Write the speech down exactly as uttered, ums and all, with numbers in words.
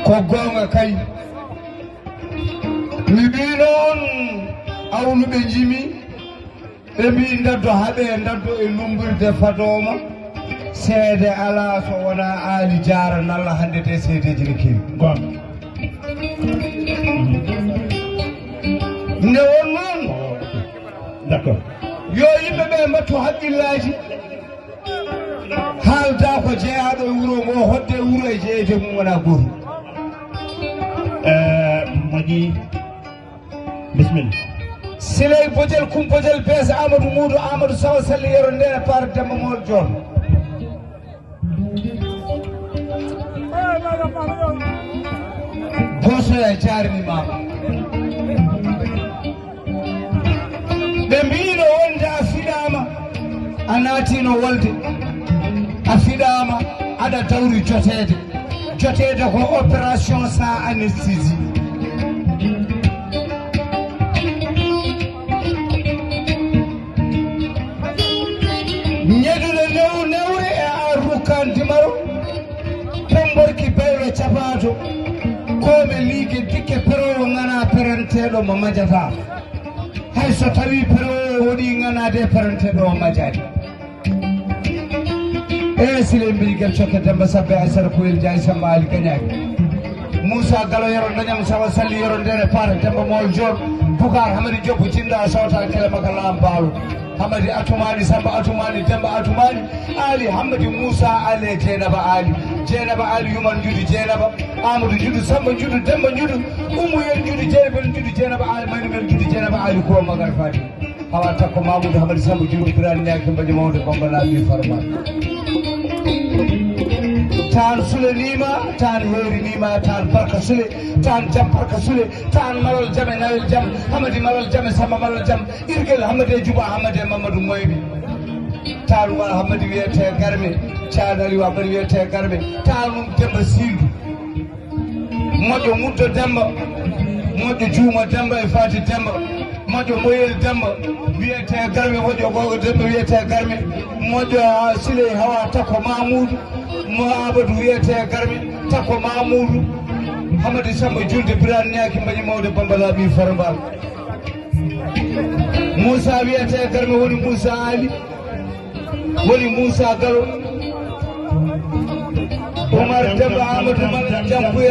Ko goonga kay. Mi mbiino on awluɓe njimi, ɓe mbii ndaddo haɓe ndaddo e lumbirde fadooma, seede alaa so wonaa Aali Jaara nalla hannde te seedeeji ne keewi. Goonga. Nde won noon, d'accord, yo yimɓe ɓe mbattu haqqillaaji. Haalda ko jeyaaɗo e wuro ngo, hoɗde e wuro e jeyeede mum wonaa gootum. Eh, moƴƴi. Bisimilla. Siley Bojel, Kum Bojel, Bees Amadou Muudu, Amadou Sawa Salli, Yero Ndeena, Paara Demba Mool Joor. Gooto e jaarni ma. Ɓe mbiino wonde a fiɗaama, a naatino wolde, a fiɗaama, aɗa dawri joteede. Joteede ko opération sans anesthésie. Ñeɗuɗo new newre e a rukkan dimaro. Pomborki baylo capaato. Koome liige dikke perowo ŋana peranteeɗo mo majata. Hay so tawi perowo woɗi ŋanaade peranteeɗo o majaani. E sile mbirgel cokke Demba Sabbe Aysata Koyel Jaay Samba Ali Gañaaki. Moussa Galo Yero Dañam Sawa Salli Yero Ndene Paata Demba Mool Joor. Bukar Hamadi Jobbo Jinda Sawta Kele Maka Laam Baalo. Hamadi Atumani Samba Atumani Demba Atumani. Ali Hamadi Moussa Ali Jeynaba Ali. Jeynaba Ali Yuman Judu Jeynaba. Amadou Judu Samba Judu Demba Judu. Umu Yen Judu Jeynaba Judu Jeynaba Ali Mani Men Judu Jeynaba Ali Kuwa Magar Fadi. Hawa takko Mamoudou Hamadi Samba Juuɗe Birane Ñaaki Mbaɗi Mawde Bamba Laaɓi Farma. Taan sulaniima, taan heeriniima, taan barka sule, taan jam barka sule, taan malal jam e nawel jam, Hamadi malal jam e Samba malal jam, Irgel Hamadi e Juba Hamadi e Mamadou Moyɓe. Taan Umar Hamadi wiyetee Garme, Caan Aliou Hamadi wiyetee Garme, taan um Demba Siildu. Moƴƴo Muddo Demba, moƴƴo Juuma Demba e Faati Demba, moƴƴo Moyel Demba, wiyetee Garme, moƴƴo Googo Demba, wiyetee Garme, moƴƴo Siley Hawa, takko Mamuudu, mo Abadu, wiyetee Garme, takko Mamuudu, Hamadi Samba Julde, Birane Ñaaki Mbañi Mawde, Bamba Laaɓi Farmbal. Muusa wiyetee Garme woni Muusa Ali. Woni Moussa Galo, Oumar Demba Amadou Mala Jampuya.